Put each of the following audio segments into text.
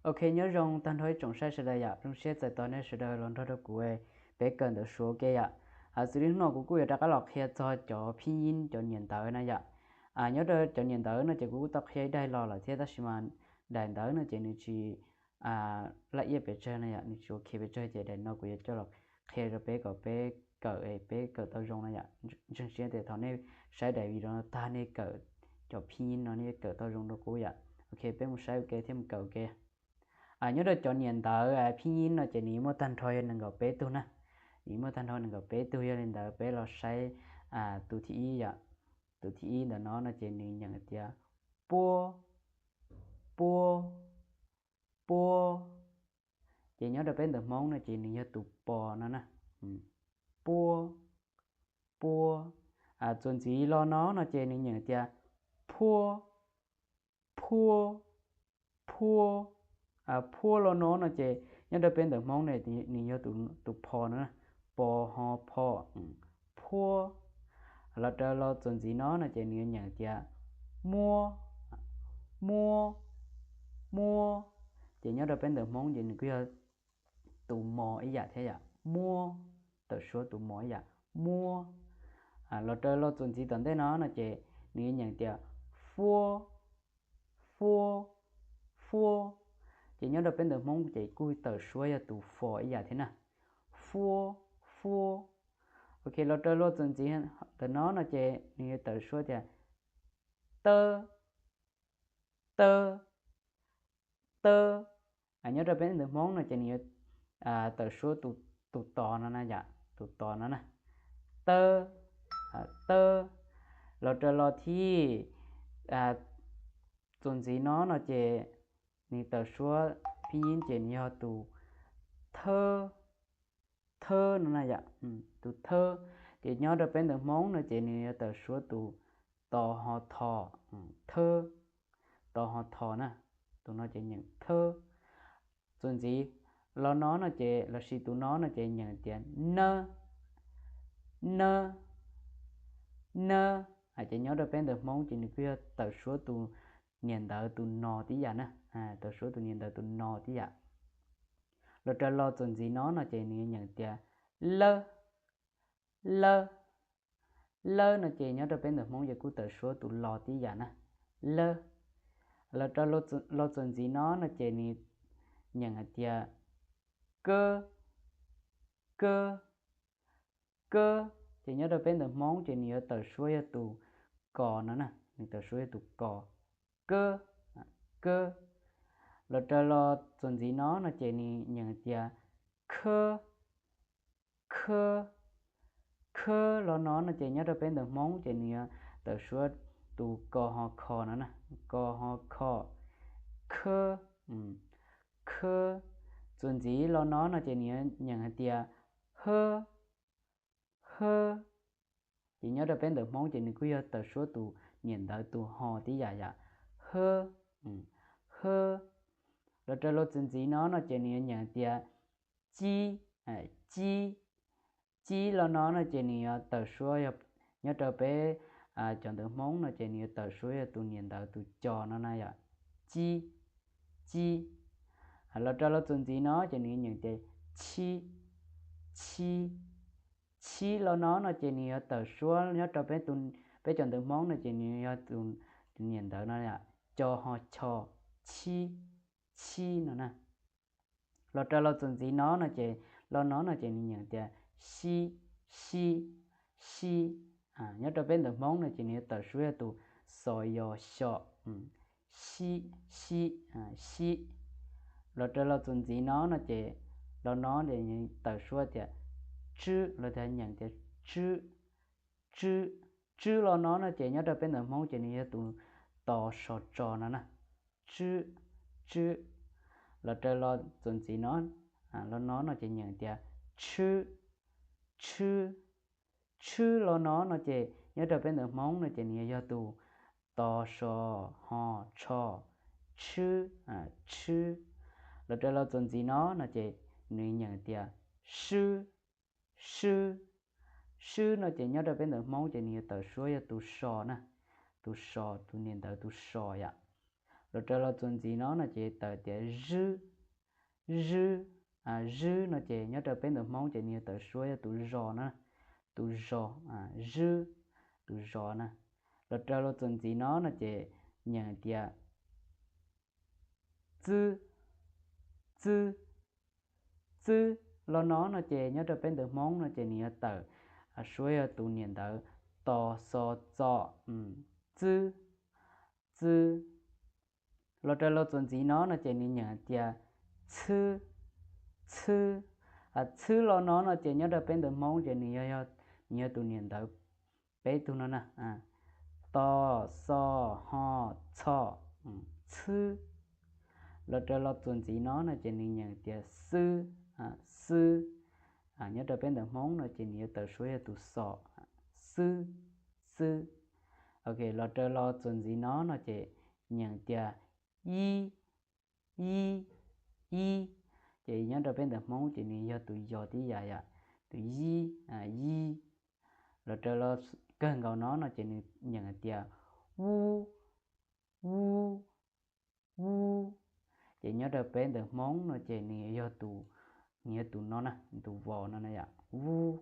Ok, nyob zoo tag nrho ib tsoom saib sawv daws yom, zoo siab txais tos nej sawv daws los nrog rau kuv peb kawm ntawv Suav ua ke yom. Xws li hnub no kuv kuj yuav rov qab los qhia txog cov phib nyib cov niam ntawv na yom. Nyob rau cov niam ntawv no ces kuv kuj tau qhia ib daim los lawm thiab tab sis mas daim ntawv no ces nws tsis laj iab pes tsawg na yom, nws tsis ua khiav pes tsawg ces daim no kuv yuav coj los qhia rau peb kom peb kawm es peb kawm tau zoo na yom. Ntseeg siab tias thaum nej saib daim video no tag nej kawm cov phib nyib no nej kawm tau zoo rau kuv yom. Ok, peb mus saib ua ke thiab mus kawm ua ke. Nyob rau cov niam ntawv phib nyib no ces nws muaj tag nrho yog nees nkaum peb tug na. Nws muaj tag nrho nees nkaum peb tug, yog li ntawd peb los saib tus thib ib yom. Tus thib ib ntawm no no ces nws nyeem tias puab, puab, puab. Ces nyob rau peb ntawv Hmoob no ces nws yog tus pos no na. Puab, puab. Txuas ntxiv los no no ces nws nyeem tias phuab, phuab, phuab. Phuab los no no ces nyob rau peb ntawv Hmoob no nws yog tus phos no na. Pos ho phos, phuab. Los raws los txuas ntxiv no no ces nws nyeem tias muab, muab, muab. Ces nyob rau peb ntawv Hmoob ces nws kuj yog tus mos ib yam thiab yom, muab, tawm suab tus mos ib yam, muab. Los raws los txuas ntxiv tom ntej no no ces nws nyeem tias fuab, fuab, fuab. Ces nyob rau peb ntawv Hmoob ces kuj tawm suab yog tus fos ib yam thiab na, fuab, fuab. Ok, los raws los txuas ntxiv ntawm no no ces nws yuav tawm suab tias tawb, tawb, tawb. Nyob rau peb ntawv Hmoob no ces nws yuav tawm suab tus tos no na yom, tus tos no na, tawb, tawb. Los raws los thib txuas ntxiv no no ces nws tawm suab phib nyib ces nws yog tus thawb, thawb no na yom, tus thawb. Ces nyob rau peb ntawv Hmoob no ces nws yuav tawm suab tus tos ho tho, thawb, tos ho tho na, tus no ces nyeem thawb. Txuas ntxiv los no no ces lossis tus no no ces nyeem tias nawb, nawb, nawb. Ces nyob rau peb ntawv Hmoob ces nws kuj yog tawm suab tus niam ntawv tus no tib yam na, tawm suab tus niam ntawv tus no tib yam. Los raws los txuas ntxiv no no ces nws nyeem tias lawb, lawb, lawb no ces nyob rau peb ntawv Hmoob ces kuj tawm suab tus los tib yam na, lawb. Los raws los txuas ntxiv no no ces nws nyeem hais tias kawb, kawb, kawb. Ces nyob rau peb ntawv Hmoob ces nws yuav tawm suab yog tus kos no na, nws tawm suab yog tus kos, kawb, kawb. Los raws los txuas ntxiv no no ces nws nyeem tias khawb, khawb, khawb los no no ces nyob rau peb ntawv Hmoob ces nws yuav tawm suab tus kos ho kho no na, kos ho kho, khawb, khawb. Txuas ntxiv los no no ces nws yuav nyeem hais tias hawb, hawb. Ces nyob rau peb ntawv Hmoob ces nws kuj yog tawm suab tus niam ntawv tus ho tib yam yom, hawb, hawb. Los raws los txuas ntxiv no no ces nws yuav nyeem hais tias cib, cib, cib los no no ces nws yuav tawm suab, nyob rau peb cov ntawv Hmoob no ces nws yuav tawm suab yog tus niam ntawv tus co no na yom, cib, cib. Los raws los txuas ntxiv no ces nws yuav nyeem tias chib, chib, chib los no no ces nws yuav tawm suab nyob rau peb cov ntawv Hmoob no ces nws yog tus niam ntawv no yom, co ho cho, chib, chib no na. Los raws los txuas ntxiv no no ces los no no ces nws nyeem tias sib, sib, sib. Nyob rau peb ntawv Hmoob no ces nws yuav tawm suab yog tus xo yo xyo, sib, sib, sib. Los raws los txuas ntxiv no no ces los no ces nws tawm suab tias tswb los tias nyeem tias tswb, tswb, tswb los no no ces nyob rau peb ntawv Hmoob ces nws yog tus to so tso no na, tswb, tswb. Los raws los txuas ntxiv no, los no no ces nyeem tias tshwb, tshwb, tshwb los no no ces nyob rau peb ntawv Hmoob no ces nws yog tus to so ho tsho, tshwb, tshwb. Los raws los txuas ntxiv no no ces nws nyeem tias swb, swb, swb no ces nyob rau peb ntawv Hmoob ces nws yuav tawm suab yog tus so na, tus so, tus niam ntawv tus so yom. Los raws los txuas ntxiv no no ces tawm tias zwb, zwb, zwb no ces nyob rau peb ntawv Hmoob ces nws yuav tawm suab yog tus zos na, tus zos, zwb, tus zos na. Los raws los txuas ntxiv no no ces nyeem tias txwb, txwb, txwb. Los no no ces nyob rau peb ntawv Hmoob no ces nws yuav tawm suab yog tus niam ntawv to xo txo, txwb, txwb. Los raws los txuas ntxiv no no ces nws nyeem tias txhwb, txhwb. Txhwb los no no ces nyob rau peb ntawv Hmoob ces nws yog, nws yog tus niam ntawv peb tug no na, to xo ho txho, txhwb. Los raws los txuas ntxiv no no ces nws nyeem tias xwb, xwb. Nyob rau peb ntawv Hmoob no ces nws yuav tawm suab yog tus xo, xwb, xwb. Ok, los raws los txuas ntxiv no no ces nyeem tias yib, yib, yib. Ces nyob rau peb ntawv Hmoob ces nws yog tus yos tib yam yom, tus yib, yib. Los raws los kawg nkaus no no ces nws nyeem tias wub, wub, wub. Ces nyob rau peb ntawv Hmoob no ces nws yog tus, nws yog tus no na, tus vos no na yom, wub,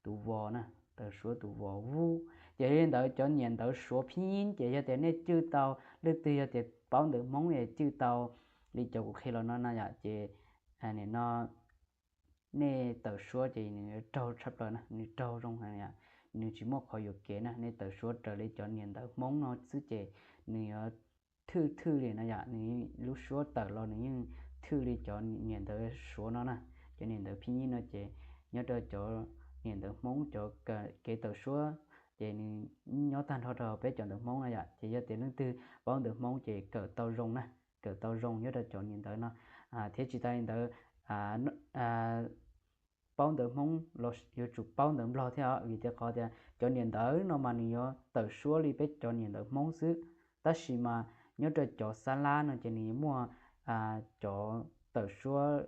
tus vos na, tawm suab tus vos wub. Ces li ntawd cov niam ntawv suav phib nyib ces yog tias nej cwj tau, leej twg yog tias paub ntawv Hmoob es cwj tau li cov kuv qhia los no na yom, ces nim no nej tawm suab ces nws raug tshaj plaws na, nws raug zoo, nws tsis muaj qhov yuam kev na. Nej tawm suab raws li cov niam ntawv Hmoob no xwb ces nws yuav thwj thwj li no yom, nws lub suab tawm los nws yeej thwj li cov niam ntawv suav no na. Cov niam ntawv phib nyib no ces nyob rau cov niam ntawv Hmoob cov kev tawm suab ces nws nyob tag nrho rau peb cov ntawv Hmoob no yom. Ces yog tias leej twg paub ntawv Hmoob ces kawm tau zoo na, kawm tau zoo nyob rau cov niam ntawv no. Thiab tsis tas li ntawd, paub ntawv Hmoob los yuav tsum paub ntawv Nplog thiab os, vim tias qhov tias cov niam ntawv no mas nws yuav tawm suab li peb cov niam ntawv Hmoob xwb. Tab sis mas nyob rau cov xab lab no ces nws yuav muaj cov tawm suab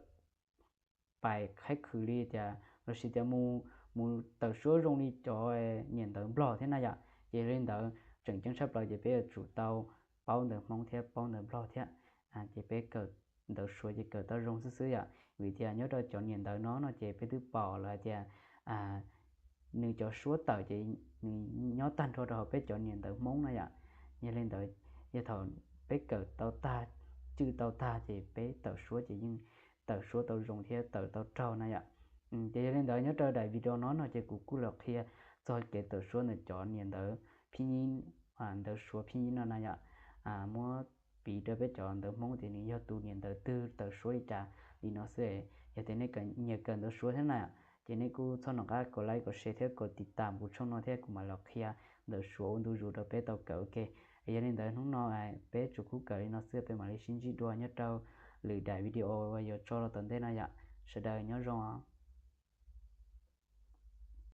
pais qhaib khwm li tias lossis tias mus, mus tawm suab zoo li cov niam ntawv Nplog thiab na yom. Ces li ntawd tseem ceeb tshaj plaws ces peb yuav tsum tau paub ntawv Hmoob thiab paub ntawv Nplog thiab. Ces peb kawm ntawv suav ces kawm tau zoo xwb xwb yom, vim tias nyob rau cov niam ntawv no no ces peb twb pom lawm hais tias nws cov suab tawm ces nws nyob tag nrho rau hauv peb cov niam ntawv Hmoob na yom. Yog li ntawd, yog thaum peb kawm tau tag, cwj tau tag ces peb tawm suab ces yeej tawm suab tau zoo thiab tawm tau raug na yom. Ces yog li ntawd nyob rau daim video no no ces kuv kuj los qhia txog kev tawm suab ntawm cov niam ntawv phib nyib, ntawv suav phib nyib no na yom. Muab piv rau peb cov ntawv Hmoob tias nws yog tus niam ntawv twg tawm suab li cas li no xwb. Yog tias nej nyiam kawm ntawv suav thiab na, ces nej kuj txhob nco qab kom like kom share thiab kom tiv tam kuv tshooj no thiab kuv mam los qhia ntawv suav ua ntu zus rau peb tau kawm ua ke. Yog li ntawd hnub no peb tsuas kub kawm li no xwb, peb mam li sib ntsib dua nyob rau lwm daim video uas yuav tso los tom ntej no yom. Sawv daws nyob zoo.